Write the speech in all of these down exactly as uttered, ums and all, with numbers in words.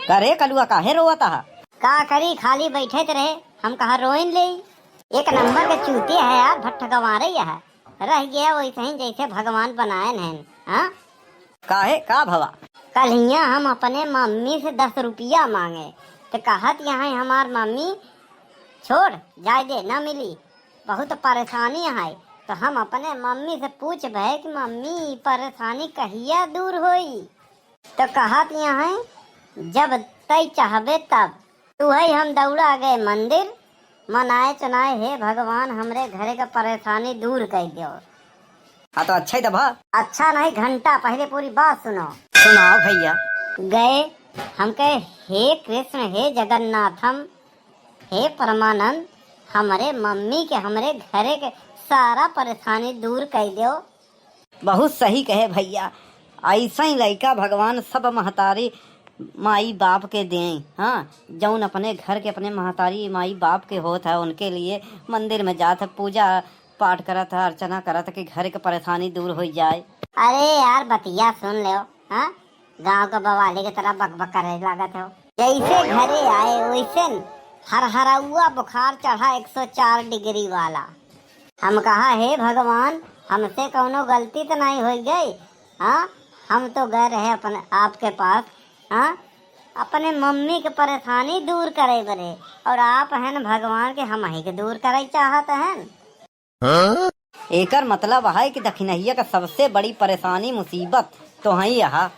करे कलुआ, काहे रोवत हा? का करी, खाली बैठे त रहे, हम कहा रोइन ले। एक नंबर के चूतिया है यार, भट्ठ गंवारे यह। रह गया वैसे ही जैसे भगवान बनाए हैं। हाँ, काहे, का भवा? कल हियाँ हम अपने मम्मी से दस रुपया मांगे, तो कहत यहाँ हमार मम्मी, "छोड़, जाए दे, ना मिली, बहुत परेशानी है।" तो हम अपने मम्मी से पूछबे कि मम्मी, ई परेशानी कहिया दूर होई? तो कहत यहाँ, "जब तय चाहबे तब।" तो वही हम दौड़ा गए मंदिर, मनाए चुनाए, "हे भगवान, हमरे घरे का परेशानी दूर कर दो।" हाँ, तो अच्छा ही दबा। अच्छा नहीं, घंटा पहले पूरी बात सुनो। सुनाओ भैया। गए, हम कहे, "हे कृष्ण, हे जगन्नाथम, हे परमानंद, हमरे मम्मी के, हमरे घरे के सारा परेशानी दूर कर दो।" बहुत सही कहे भैया, ऐसा ही लइका भगवान सब महतारी माई बाप के दें। हाँ, जौन अपने घर के, अपने महतारी माई बाप के होत है, उनके लिए मंदिर में जात है, पूजा पाठ करत है, अर्चना करत है कि घर के परेशानी दूर हो जाए। अरे यार, बतिया सुन लो, हाँ, गांव के बवाली की तरह बकबक करे लागत हो। जैसे घरे आए वैसे न हरहरौआ बुखार चढ़ा एक सौ चार डिग्री वाला। हम कहा, "हे भगवान, हमसे कौनो गलती तो नहीं हो गई? हाँ, हम तो गए रहे अपन आपके पास, हाँ, अपने मम्मी के परेशानी दूर करे बरे, और आप हैं भगवान के हम ही के दूर करे चाहत हैं।" हाँ? एकर मतलब है कि दखिनहिया का सबसे बड़ी परेशानी मुसीबत तो हई यहा।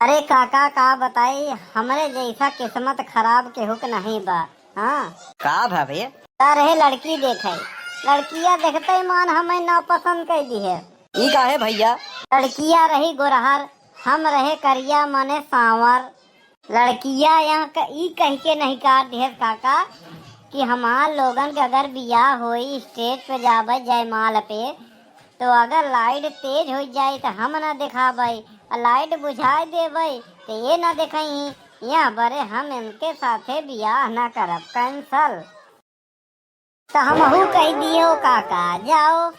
अरे काका, का बताई, हमरे जैसा किस्मत खराब केहू के नहीं बा। हाँ। का भावे? का रहे, लड़की देखे, लड़किया देखते ही मान हमें नापसंद कर दी है। ई काहे भैया? लड़किया रही गोरहर, हम रहे करिया माने सांवर। लड़किया यहाँ क-, ई कह के नहीं काट दिहस काका कि हमार लोगन के अगर बियाह होई, stage पे जाबे जयमाल पे, तो अगर light तेज हो जाए तो हम ना देखाबे, और light बुझाए देबे तो ये ना देखई। यहाँ बरे हम इनके साथे बियाह ना करब, cancel। त हमहू कह दियो काका, जाओ,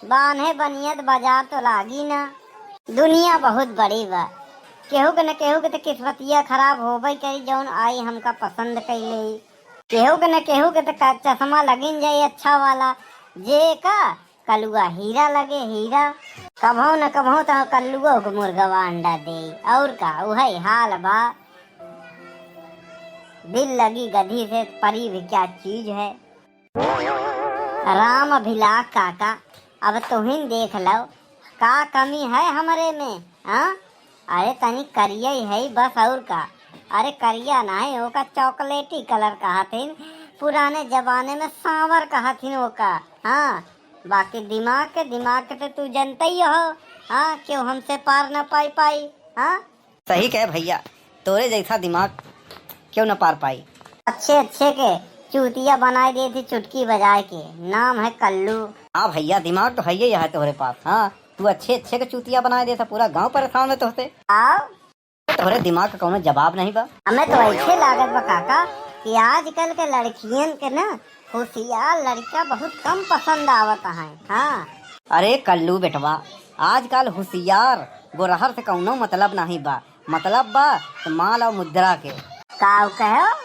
बान्हे बनियत बाजार तो लागी ना। दुनिया बहुत बड़ी बा, केहू के न केहू के त किस्मतिया खराब होबे करी, जौन आई हमका पसंद कैले। केहू के न केहू के त का चश्मा लगिन जाई अच्छा वाला, जे का कलुआ हीरा लगे हीरा। कभो न कभो त कल्लुओ के मुर्गवा अंडा दे, और का, उहे हाल बा। दिल लगी गधी से परी भी क्या चीज है। राम अभिलाख काका, अब तुहिन देख लो, का कमी है हमरे में, हाँ? अरे तनी करिया ही है बस, और का। अरे करिया नहीं, ओका chocolatey colour कहथिन, पुराने जमाने में सांवर कहथिन ओका, हाँ। बाकी दिमाग के, दिमाग के तो तू जनते ही हो, हाँ, क्यों हमसे पार न पाई पाई, हाँ। सही कहे भैया, तोरे जैसा दिमाग क्यों न पार पाई। अच्छे अच्छे के चूतिया बनाए देत ही चुटकी बजाए के, नाम है कल्लू। हाँ भैया, दिमाग तो है ही है तोहरे पास। हाँ, तू अच्छे अच्छे के चूतिया बनाए देत है, पूरा गांव परेशान है तोहसे। आओ। तोहरे दिमाग का कौनो जवाब नहीं बा। हमें तो ऐसे लागत बा काका कि आजकल के लड़कियन के ना होशियार लड़का बहुत कम पसंद आवत हैं। हाँ। अरे कल्लू बेटवा, आजकल होशियार गोरहर से कौनो मतलब नहीं बा, मतलब बा त माल और मुद्रा के। का कहो?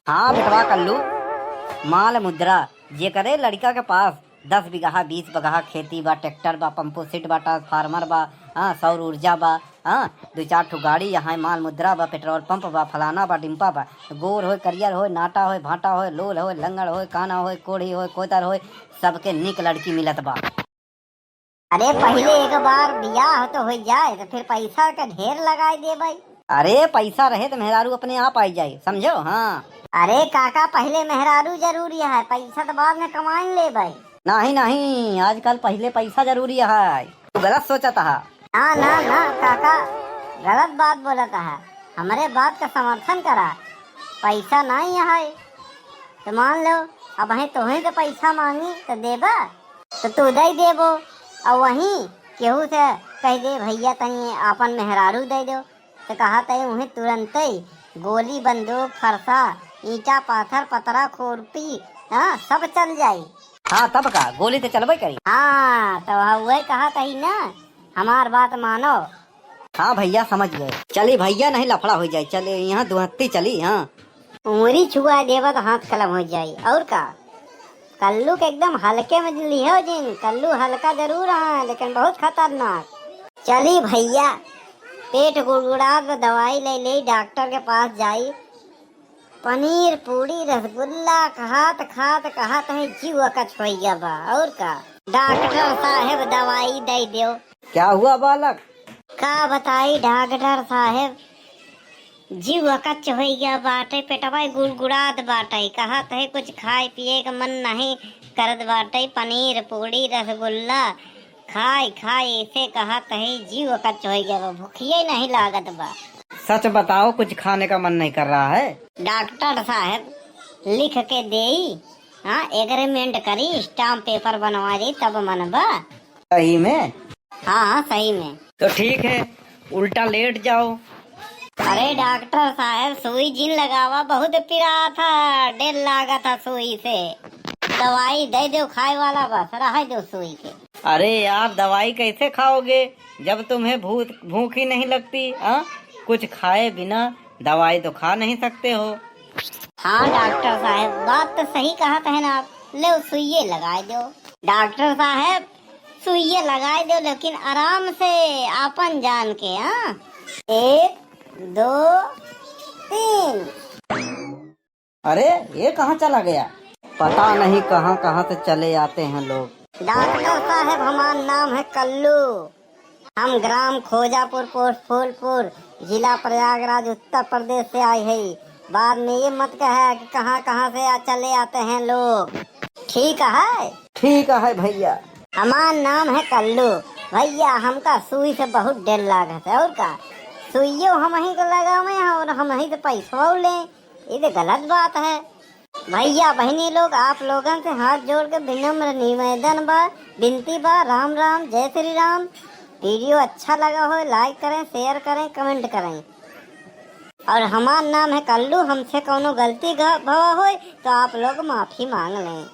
हाँ बेटवा कल्लू, माल मुद्रा, जेकरे लड़का के पास दस बीघा, बीस बीघा खेती बा, ट्रैक्टर बा, पंपो सेट बा, ट्रांसफार्मर बा, हाँ, सौर ऊर्जा बा, हाँ, दो चार ठो गाड़ी यहाँ, माल मुद्रा बा, पेट्रोल पंप बा, फलाना बा, डिम्पा बा, गोर होय, करियर होय, नाटा होय, भाटा होय, लोल होय, लंगड़ होय, काना होय, कोढ़ी होय, कोतर होय, सबके नीक लड़की मिलत बा। अरे पहिले एक बार बियाह तो हो जाए तो फिर पैसा के ढेर लगाए देबे। अरे पैसा रहे तो मेहरारू अपने आप आई जाए, समझो? हाँ। अरे काका, पहिले मेहरारू जरूरी है, पैसा तो बाद में कमाइन लेबे। नहीं नहीं, आजकल पहिले पैसा जरूरी है, तू गलत सोचत हा। ना ना ना काका, गलत बात बोलत हा, हमरे बात का समर्थन करा। पैसा नहीं है तो मान लो, अब तोहे तो पैसा मांगी तो देबा? तो तू दे देबो, और वहीं केहू से कह दे, "भैया तनी आपन मेहरारू दे दो," तो कहा तय उन्हें तुरंते गोली, बंदूक, फरसा, ईंटा, पाथर, पतरा, खुरपी, हाँ, सब चल जाई। हाँ, तब का, गोली तो चलबे करी। हाँ, तो वह, वही कहा तही ना, हमार बात मानो। हाँ भइया, समझ गए। चली भइया, नहीं लफड़ा होइ जाई। चली, यहाँ दुहत्ती चली, हाँ। उंगरी छुआ देबा त हाथ कलम होइ जाई। और का? कल्लू के एकदम हल्के में लिहो जिन। कल्लू हल्का जरूर है, लेकिन बहुत खतरनाक। चली भइया, पेट गुड़गुड़ा तो दवाई ले ले, डॉक्टर के पास जाई। पनीर, पूड़ी, रसगुल्ला खात खात कहत है जीव अकच होइ गया बा। और का? डॉक्टर साहेब दवाई दे दो। क्या हुआ बालक? का बताई डॉक्टर साहेब, जीव अकच होइ गया बाटे, पेटवा गुड़गुड़ात बाटे, कहत है कुछ खाए पिए के मन नहीं करत बाटे। पनीर, पूड़ी, रसगुल्ला खाए खाए इसे कहत है जीव अकच होइ गया बा, भूखिए नहीं लागत बा। सच बताओ, कुछ खाने का मन नहीं कर रहा है? डॉक्टर साहेब लिख के देई, हाँ, एग्रीमेंट करी, स्टाम्प पेपर बनवा दी, तब मन बा। सही में? हाँ, हाँ, सही में। तो ठीक है, उल्टा लेट जाओ। अरे डॉक्टर साहेब, सुई जिन लगावा, बहुत पिरात है, डेर लागत है सुई से। दवाई दे दो खाए वाला, बस रह दो सुई के। अरे यार, दवाई कैसे खाओगे जब तुम्हें भूख, भूख ही नहीं लगती, हाँ? कुछ खाए बिना दवाई तो खा नहीं सकते हो। हाँ डॉक्टर साहेब, बात तो सही कहत है ना आप। ले सुइये लगाए दो। डॉक्टर साहेब, सुइये लगाए दो, लेकिन आराम से, आपन जान के, हाँ? एक, दो, तीन। अरे, ये कहाँ चला गया? पता नहीं कहाँ कहाँ से चले आते हैं लोग। डॉक्टर साहेब, हमार नाम है कल्लू। हम ग्राम खोजापुर, पोस्ट फूलपुर, जिला प्रयागराज, उत्तर प्रदेश से आए हैं। बाद में ये मत कहे कि कहाँ कहाँ से आ, चले आते हैं लोग। ठीक है? ठीक है भइया। हमार नाम है कल्लू। भइया, हमका सुई से बहुत डेर लागत है, और का? सुइयो हमहीं के लगावे हैं और हमहीं से पैसो लें, ये तो गलत बात है। भइया बहिनी लोग, आप लोगन से हाथ जोड़ के विनम्र निवेदन बा, विनती बा, राम राम, जय श्री राम। वीडियो अच्छा लगा हो, लाइक करें, शेयर करें, कमेंट करें। और हमार नाम है कल्लू, हमसे कौनो गलती ग-, भवा होय तो आप लोग माफी मांग लें।